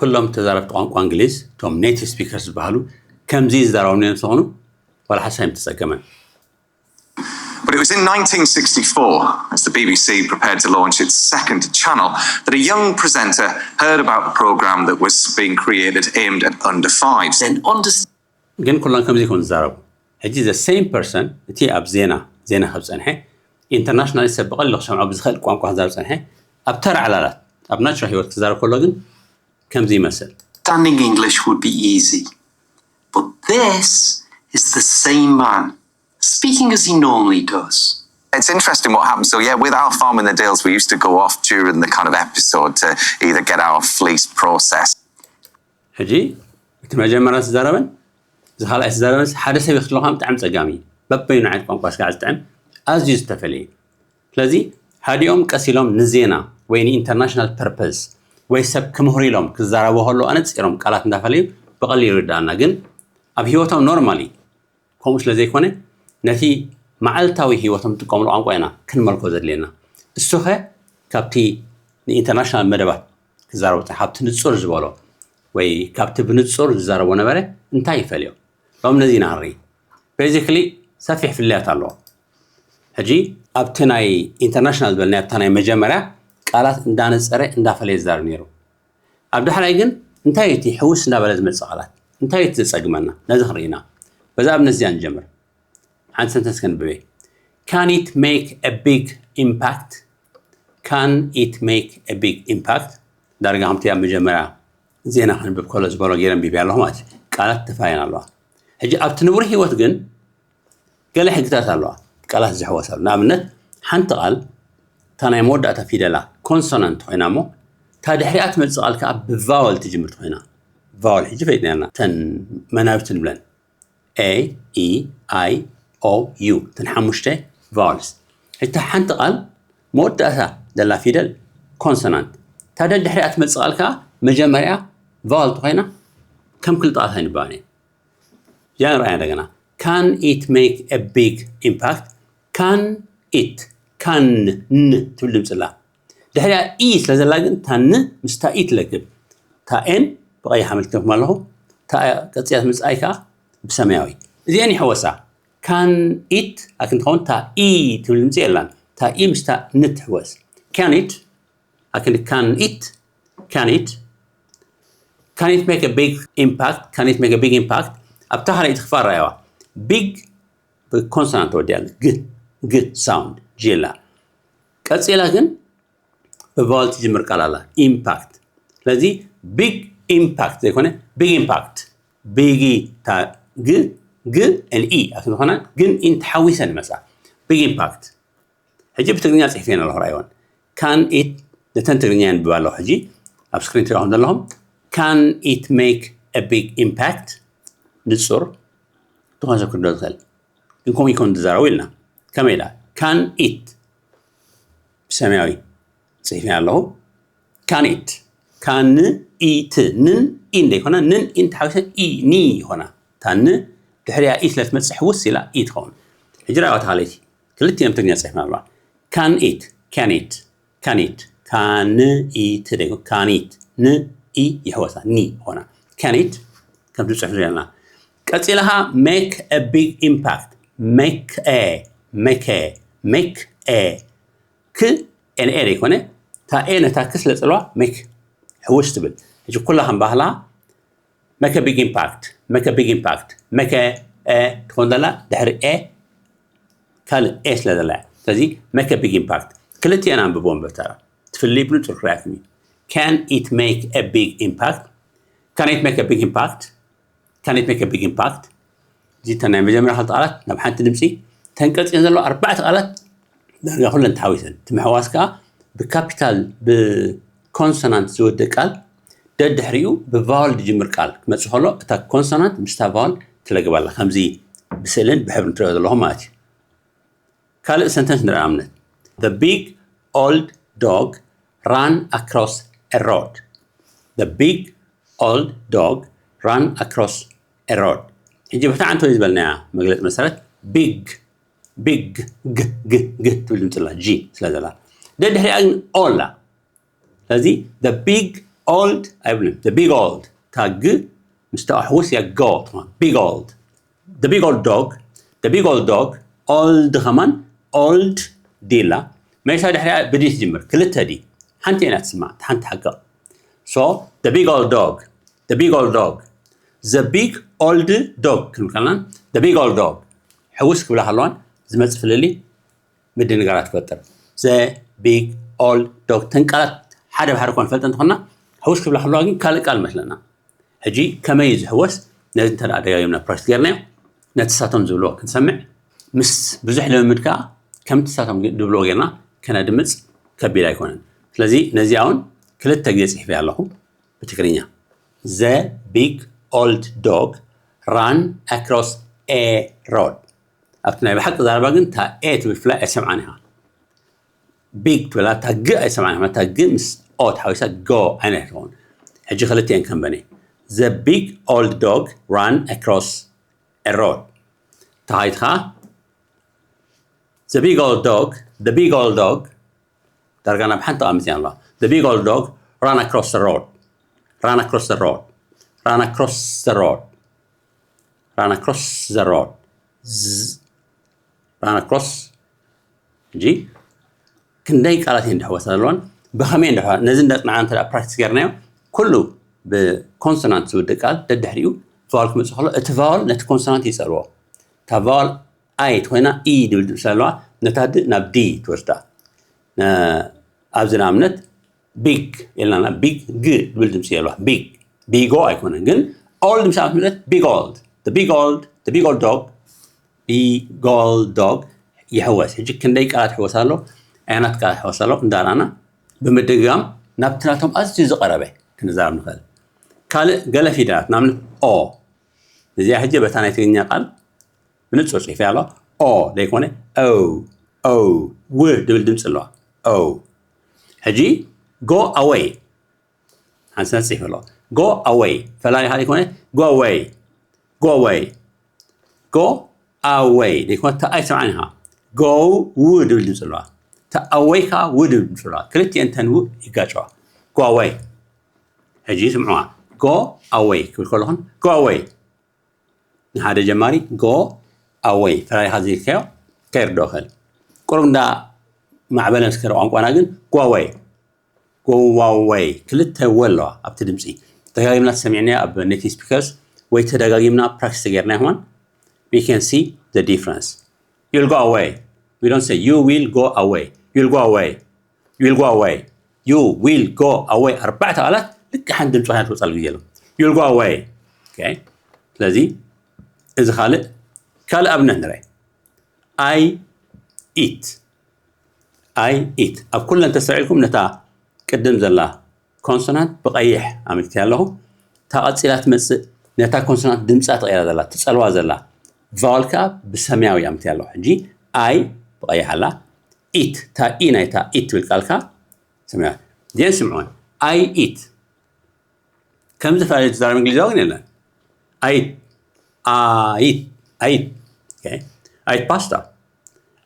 ኩሎም ተዛረብቲ ቋንቋ እንግሊዝ፣ እቶም native speakers ዝበሃሉ፣ ከምዚ ይዛረቡ እዮም ዝኾኑ፣ ዋላ ሓሳብ ተጸገመን። But it was in nineteen sixty-four, as the B B C prepared to launch its second channel, that a young presenter heard about the programme that was being created aimed at under fives. Then understand. ግን ኩሎም ከምዚ ይኮኑ ዝዛረቡ። ሕጂ the same person፣ እቲ ኣብ ዜና ዜና ካብ ጸንሐ፣ ኢንተርናሽናል ሰብ ብቐሊሉ ክሰምዖ ብዝኽእል ቋንቋ ክዛረብ ጸንሐ፣ ኣብ ተራ ዕላላት ኣብ ናቹራል ህይወት ክዛረብ ከሎ ግን ከምዚ ይመስል። Standing English would be easy, but this is the same man speaking as he normally does. It's interesting what happened. So, yeah, with our farm in the Dales, we used to go off during the kind of episode to either get our fleece processed. ሕጂ እቲ መጀመርያ ዝዛረበን እዚ ካልኣይ ዝዛረበን ሓደ ሰብ ይክትለኻ ብጣዕሚ ጸጋሚ እዩ። በበይኑ ዓይነት ቋንቋ ስጋዕ ዝጥዕም ኣዝዩ ዝተፈለየ እዩ። ስለዚ ሓዲኦም ቀስ ኢሎም ንዜና ወይ ንኢንተርናሽናል ፐርፐስ ወይ ሰብ ክምህሩ ኢሎም ክዛረቡ ከለዉ ኣነጺሮም ቃላት እንዳፈለዩ ብቐሊሉ ይርዳኣና። ግን ኣብ ህይወቶም ኖርማሊ ከምኡ ስለ ዘይኮነ ነቲ መዓልታዊ ህይወቶም ዝጥቀምሉ ቋንቋ ኢና ክንመልኮ ዘድልየና። እሱኸ ካብቲ ንኢንተርናሽናል መደባት ክዛረቡ ካብቲ ንጹር ዝበሎ ወይ ካብቲ ብንጹር ዝዛረቦ ነበረ እንታይ ይፈልዮ? ሎም ነዚ ኢና ንርኢ። ቤዚክሊ ሰፊሕ ፍልያት ኣለዎ። ሕጂ ኣብቲ ናይ ኢንተርናሽናል ዝበልናዮ ኣብታ ናይ መጀመርያ ቃላት እንዳነጸረ እንዳፈለየ ዝዛረብ ነይሩ። ኣብ ዳሕራይ ግን እንታይ እቲ ሕውስ እንዳበለ ዝመጽእ ቃላት እንታይ እቲ ዘጸግመና ነዚ ክንርኢና። በዛ ኣብነት እዚኣ ንጀምር። ሓንቲ ሰንተንስ ከንብበ። Can it make a big impact? Can it make a big impact? ዳርጋ ከምቲ ኣብ መጀመርያ ዜና ከንብብ ከሎ ዝበሎ ገይረ ኣንቢበያ ኣለኹ ማለት እዩ። ቃላት ተፋየን ኣለዋ። ሕጂ ኣብቲ ንቡር ህይወት ግን ገለ ሕግታት ኣለዋ ቃላት ዝሕወሳሉ። ንኣብነት ሓንቲ ቃል እታ ናይ መወዳእታ ፊደላ ኮንሶናንት ኮይና እሞ እታ ድሕሪኣ ትመፅእ ቃል ከዓ ብቫወል ትጅምር ኮይና ቫወል ሕጂ ፈሊጥና ተን መናብቲ ንብለን A E I O U እተን ሓሙሽተ ቫወልስ። ሕጂ ሓንቲ ቃል መወዳእታ ዘላ ፊደል ኮንሶናንት እታ ደድሕሪኣ ትመፅእ ቃል ከዓ መጀመርያ ቫወል ተኮይና ከም ክልተ ቃላት ኣይንባባን እየን። እዚኣ ንርኣያ እንደገና። Can it make a big impact? Can it? ካን ን ትብል ድምፂ ኣላ። ድሕሪኣ ኢ ስለ ዘላ ግን እታ ን ምስታ ኢ ትለክብ። እታ ኤን ብቐይሕ ኣመልኪትኩም ኣለኹ። እታ ቀፂላ ትመፅእ ኣይ ከዓ ብሰማያዊ። እዚአን ይሕወሳ። ካን ኢት ኣክንትኸውን እታ ኢ ትብል ድምፂ የላን። እታ ኢ ምስታ ን ትሕወስ። ካን ኢት ኣክን ካን ኢት ካን ኢት ካን ኢት ሜክ ቢግ ኢምፓክት ካን ኢት ሜክ ቢግ ኢምፓክት ኣብታ ካልኣይቲ ክፋል ራእዋ ቢግ ብኮንሶናንት ተወዲኣ ግ ግ ሳውንድ ጅላ ቀፂላ ግን ብቫወል ትጅምር ቃል ኣላ ኢምፓክት ስለዚ ቢግ ኢምፓክት ዘይኮነ ቢግ ኢምፓክት ቢግ ግ ግ ን ኢ ኣክንኾና ግን ኢን ተሓዊሰን ይመፃ ቢግ ኢምፓክት ሕጂ ብትግርኛ ፅሒፈን ኣለኹ ራእይወን ካን ኢት ነተን ትግርኛ የንብብ ኣለኹ ሕጂ ኣብ ስክሪን ትሪኦም ዘለኹም ካን ኢት ሜክ ቢግ ኢምፓክት ንፁር ዝኾነ ሰብ ክርዶ ዝኽእል ግን ከምኡ ይኮን ዝዛረቡ ኢልና ከመይ ኢላ ካን ኢት ብሰማያዊ ፅሒፈ ኣለኹ ካን ኢት ካን ኢት ንን ኢን ዘይኮና ንን ኢን ተሓዊሰን ኢ ኒ ይኮና ታን ድሕሪያ ኢ ስለትመፅእ ሕውስ ኢላ ኢ ትኸውን ሕጂ ራእዋ ተኻለይቲ ክልቲኦም ትግርኛ ፅሒፍና ኣለዋ ካን ኢት ካን ኢት ካን ኢት ካን ኢት ደይኮ ካን ኢት ን ኢ ይሕወሳ ኒ ይኾና ካን ኢት ከም ትፅሕፍ ዘለና ቀፂልኻ make a big impact make a make a make a ክ ኤን ኤ ደይኮነ እታ ኤ ነታ ክ ስለ ፅልዋ make ሕውስ ትብል ሕጂ ኩላ ከም ባህላ make a big impact make a big impact make a ትኾን ዘላ ድሕሪ ኤ ካልእ ኤ ስለ ዘላ ስለዚ make a big impact ክልቲአን ኣንብቦም በተራ ትፍልይ ብንፁር ክርኣኩም እዩ can it make a big impact can it make a big impact can it make a big impact እዚ እተን ናይ መጀመርያ ክልተ ቃላት ናብ ሓንቲ ድምፂ ተንቀፅየን ዘለዋ ኣርባዕተ ቃላት ዳርጋ ኩለን ተሓዊሰን እቲ ምሕዋስ ከዓ ብካፒታል ብኮንሶናንት ዝወደ ቃል ደድሕሪኡ ብቫወል ዝጅምር ቃል ክመፅእ ከሎ እታ ኮንሶናንት ምስታ ቫወል ትለግባላ ከምዚ ብስእልን ብሕብሪ ንትሪኦ ዘለኹም ማለት እዩ ካልእ ሰንተንስ ንርኢ ኣብነት the big old dog ran across a road the big old dog ran across a road ሕጂ ብታ ዓንተ ዝበልናያ መግለፂ መሰረት ቢግ ቢግ ግ ግ ግ ትብል ድምፅላ ጂ ስለ ዘላ ደድሕሪኣ ግን ኦላ ስለዚ the big Old ኣይብልን። The big old፣ እታ ግ ምስታ ሕውስ እያ go ትኾን። Big old፣ the big old dog፣ the big old dog። Old ከማን old ዲ ኣላ። መይሳ ድሕሪያ ብዲ ትጅምር። ክልተ ዲ፣ ሓንቲ እያ ትስማዕ፣ ሓንቲ ሓቂ። So the big old dog፣ the big old dog፣ the big old dog ክንብል ከለና፣ the big old dog ሕውስ ክብላ ከለዋን ዝመፅእ ፍልልይ ምድንጋራት ትፈጥር። The big old dog፣ ተን ቃላት ሓደ ብሓደ እኳ ንፈልጠን እንተኾና፣ ሕውስ ክብላ ከለዋ ግን ካልእ ቃል መስለና። ሕጂ ከመይ እዩ ዝሕወስ? ነዚ እንተ ደኣ ደጋጊምና ፕራክቲስ ጌርናዮ፣ ነቲ ሳቶም ዝብልዎ ክንሰምዕ፣ ምስ ብዙሕ ልምምድ ከኣ ከምቲ ሳቶም ዝብልዎ ጌርና ከነድምጽ ከቢድ ኣይኮነን። ስለዚ ነዚኣ እውን ክልተ ግዜ ጽሒፈያ ኣለኹ ብትግርኛ። The big old dog ran across a road። ኣብቲ ናይ ብሓቂ ዘረባ ግን እታ ኤ ትብል ፍላይ ኣይሰምዓን ኢኻ። ቢግ ትብላ እታ ግ ኣይሰምዓን ኢኻ። እታ ግ ምስ ኦ ተሓዊሳ ጎ ዓይነት ትኸውን። ሕጂ ክልቲኤን ከንበኒ። The big old dog ran across a road። ተኻይትኻ The big old dog, the big old dog ዳርጋ ናብ ሓንቲ ቃ መፅያ ኣላ። The big old dog ran across the road. Ran across the road. Ran across the road. Ran across the road. ዝ- Ran across. ሕጂ ክንደይ ቃላት እየን ዝሕወሳ ዘለዋን ብኸመይ እንድሕዋ ነዚ እንዳፅናዕና እንተ ፕራክቲስ ገርናዮ ኩሉ ብኮንሶናንት ዝውድእ ቃል ደድሕሪኡ ቫወል ክመፅእ ከሎ እቲ ቫወል ነቲ ኮንሶናንት ይፀልዎ። እታ ቫወል ኣይ ተኮይና ኢ ድብል ድምፂ ኣለዋ። ነታ ድ ናብ ዲ ትወስዳ። ነ- ኣብዚ ንኣብነት ቢግ ኢልና ቢግ ግ ድብል ድምፂ ኣለዋ። ቢግ ቢጎ ኣይኮነን ግን ኦልድ ምስ ኣመት መጠት ቢግ ኦልድ ቢግ ኦልድ ቢግ ኦልድ ዶግ ቢግ ኦልድ ዶግ ይሕወስ። ሕጂ ክንደይ ቃላት ይሕወስ ኣሎ፣ ኣየናት ቃላት ይሕወስ ኣሎ እንዳራና ብምድጋም ናብቲ ናቶም ኣዝዩ ዝቐረበ ክንዛረብ ንኽእል። ካልእ ገለ ፊደላት ንኣብነት ኦ እዚኣ ሕጂ በታ ናይ ትግርኛ ቃል ብንጹር ጽሒፈያ ኣሎ። ኦ ዘይኮነ ኦ ኦ ው ድብል ድምፂ ኣለዋ። ኦ ሕጂ ጎ ኣወይ ሓንሳብ ጽሒፈ ኣሎ። ጎ ኣወይ ፈላሊኻ ዘይኮነ ጎ ኣወይ ጎ ኣወይ ጎ ኣወይ ዘይኮነ ተኣይ ሰምዓን ኢኻ። ጎ ው ድብል ድምፂ ኣለዋ። ተኣወይ ከዓ ው ድብል ድምፂ ኣለዋ። ክልቲኤን ተን ው ይጋጨዋ። ጎ ኣወይ ሕጂ ስምዕዋ። ጎ ኣወይ ክብል ከለኹን ጎ ኣወይ ንሓደ ጀማሪ ጎ ኣወይ ፈላሊኻ ዘይልካዮ ከይርዶ ይኽእል። ቁሩብ እንዳ ማዕበለ ምስ ከደ ቋንቋና ግን ጓወይ ጎዋወይ ክልተ ወ ኣለዋ ኣብቲ ድምፂ። ተደጋጊምና ተሰሚዕናዮ ኣብ ኔቲቭ ስፒከርስ ወይ ተደጋጊምና ፕራክቲስ ተገይርና ይኾን we can see the difference. You'll go away. We don't say you will go away. You'll go away. You will go away. You will go away። ኣርባዕተ ቃላት ልክዕ ሓንቲ ድምፂ ኮይና ትወፅኣሉ ግዜ ኣሎ። You'll go away. Okay. ስለዚ እዚ ካልእ ካልእ ኣብነት ንርአ። I eat. I eat ኣብ ኩለን ተስተውዒልኩም ነታ ቅድም ዘላ ኮንሶናንት ብቐይሕ ኣመልኪተ ኣለኹ። እታ ቀፂላ ትመፅእ ነታ ኮንሶናንት ድምፃ ተቐይራ ዘላ ትፀልዋ ዘላ ቫወል ከዓ ብሰማያዊ ኣመልኪተ ኣለኹ። ሕጂ ኣይ ብቐይሕ ኣላ። ኢት እታ ኢ ናይታ ኢት ትብል ቃልካ ሰማያዊ ዜን ስምዖን። I eat ከም ዝተፈላለዩ ተዛረብ እንግሊዛዊ ግን የለን። I eat I eat I eat I eat pasta።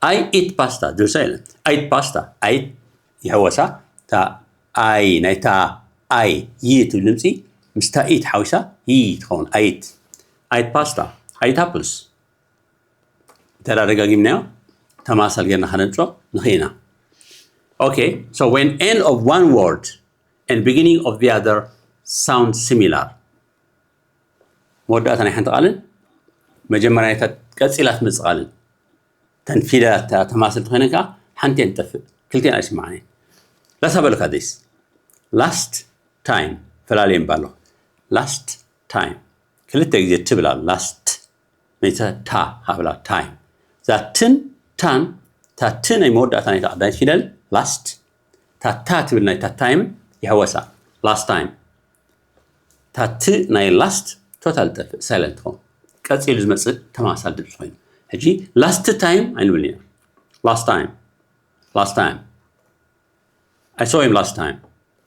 I eat pasta ዝብል ሰብ የለን። I eat pasta። I eat ይሕወሳ እታ ኣይ ናይታ ኣይ ይ ትብል ድምፂ ምስታ ኢ ተሓዊሳ ይ ትኸውን። I eat I eat pasta. I eat apples። እንተ ደጋጊምናዮ ተማሳል ጌርና ከነምፅኦ ንኽእል ኢና። Okay, so when end of one word and beginning of the other sound similar። መወዳእታ ናይ ሓንቲ ቃልን መጀመርያ ናይታ ቀፂላ ትመፅእ ቃልን ተን ፊደላት ተማሰልቲ ኮይነን ከዓ ሓንቲ እየን ትጠፍእ፣ ክልቲኤን ኣይስማዓን እየን። ላሳ በልካ ዲስ ላስት ታይም ፈላልየ እምባ ኣለኹ። ላስት ታይም ክልተ ግዜ ትብል ኣሎ። ላስት ናይታ ታ ሃብላ ታይም እዛ ትን ታን እታ ት ናይ መወዳእታ ናይታ ቀዳመይቲ ፊደል ላስት እታ ታ ትብል ናይታ ታይም ይሕወሳ። ላስት ታይም እታ ት ናይ ላስት ቶታል ጠፍእ ሳይለንት ትኸውን። ቀፂሉ ዝመፅእ ተመሳሳሊ ድምፂ ኮይኑ ሕጂ ላስት ታይም ኣይንብል ኢና። Last time. Last time. I saw him last time.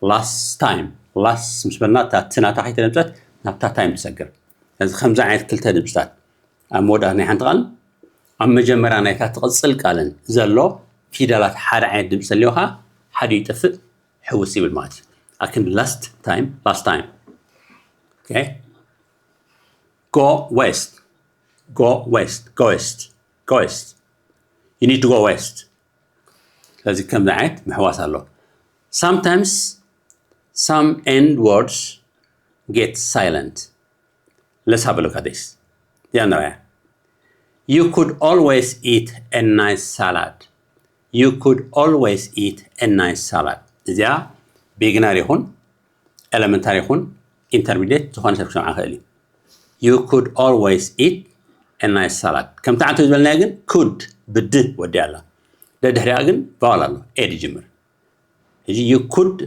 Last time. Last ምስ በልና እታ ት ናታ ከይተደምፀት ናብታ ታይም ትሰግር። ስለዚ ከምዚ ዓይነት ክልተ ድምፅታት ኣብ መወዳእታ ናይ ሓንቲ ቃል ኣብ መጀመርያ ናይታ ትቕፅል ቃልን ዘሎ ፊደላት ሓደ ዓይነት ድምፂ ተልዮ ከዓ ሓደ ይጠፍእ ሕውስ ይብል ማለት እዩ። ኣክን last time, last time. Okay. Go west. Go west. Go west. Go west. You need to go west. ስለዚ ከምዚ ዓይነት ምሕዋስ ኣሎ። Sometimes some end words get silent. Let's have a look at this. እዚኣ ንርኣያ። You could always eat a nice salad. You could always eat a nice salad. እዚኣ ቢግነር ይኹን ኤለመንታሪ ይኹን ኢንተርሚዲየት ዝኾነ ሰብ ክሰምዓ ክእል እዩ። You could always eat a nice salad። ከምቲ ዓንተ ዝበልናዮ ግን ኩድ ብድ ወዲያ ኣላ። ደድሕሪኣ ግን ቫወል ኣሎ፣ ኤ ድጅምር። ሕጂ you could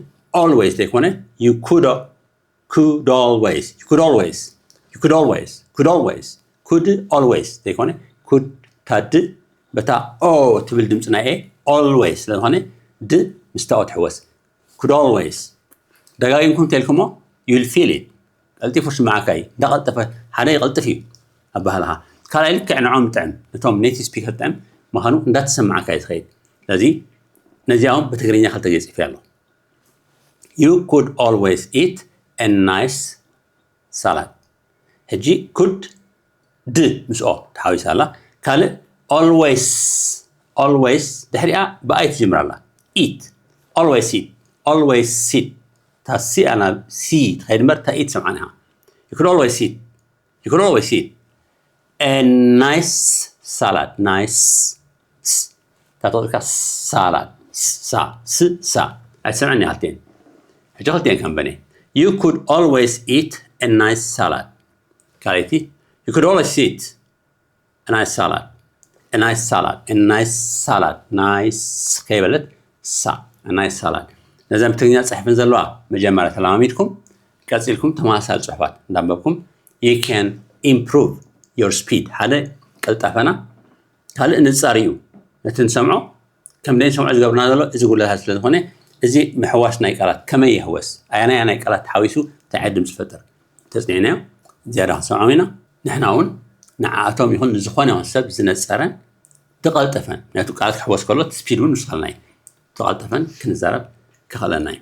always ዘይኮነ you could could always you could always you could always could always could always ዘይኮነ ኩድ ታድ በታ ኦ ትብል ድምፂ ናይ ኤ ኦልዌይስ ስለዝኾነ ድ ምስታኦ ትሕወስ። Could always። ደጋጊምኩም እንተልኩሞ you'll feel it። ቀልጢፉ ስምዓካ እዩ። እንዳቐልጠፈ ሓደ ይቐልጥፍ እዩ ኣባህልኻ። ካልኣይ ልክዕ ንዖም ጥዕም ነቶም ኔቲቭ ስፒከር ጥዕም ምዃኑ እንዳተሰማዓካ እዩ ዝኸይድ። ስለዚ ነዚኣውን ብትግርኛ ክልተ ግዜ ጽፌ ኣሎ። You could always eat a nice salad። ሕጂ ኩድ ድ ምስ ኦ ተሓዊሳ ኣላ። ካልእ ኦልዌይስ ኦልዌይስ ድሕሪኣ ብኣይ ትጅምር ኣላ። ኢት ኦልዌይስ ኢት ኦልዌይስ ሲት። እታ ሲ ኣና ሲ ትኸይድ እምበር እታ ኢት ሰምዓን ኢኻ። You could always eat you could always eat a nice salad. Nice ስ እታ ተቕልካ ሳላድ ሳ ስ ሳ ኣይትሰምዐኒ። ክልቴን ሕጂ ክልቴን ከም በነ you could always eat a nice salad። ካልኣይቲ you could always eat a nice salad. A nice salad. A nice salad. ናይስ ከይበለት ሳ a nice salad። ነዘን ብትግርኛ ጽሕፍን ዘለዋ መጀመርያ ተለማሚድኩም ቀጺልኩም ተመሳሳሊ ጽሑፋት እንዳንበብኩም you can improve your speed። ሓደ ቅልጣፈና ካልእ ንጻር እዩ። ነቲ ንሰምዖ ከም ደይ ንሰምዖ ዝገብርና ዘሎ እዚ ጉለታት ስለ ዝኾነ እዚ ምሕዋስ ናይ ቃላት ከመይ ይሕወስ ኣያናይ ኣያናይ ቃላት ተሓዊሱ እንታይ ዓይነት ድምፂ ፈጥር ተፅኒዕናዮ ዝያዳ ክንሰምዖም ኢና። ንሕና እውን ንዓኣቶም ይኹን ንዝኾነ ይኹን ሰብ ዝነፀረን ዝቐልጠፈን ነቲ ቃላት ክሕወስ ከሎ ስፒድ እውን ንስኸልና እዩ ዝቐልጠፈን ክንዛረብ ክኽእለና እዩ።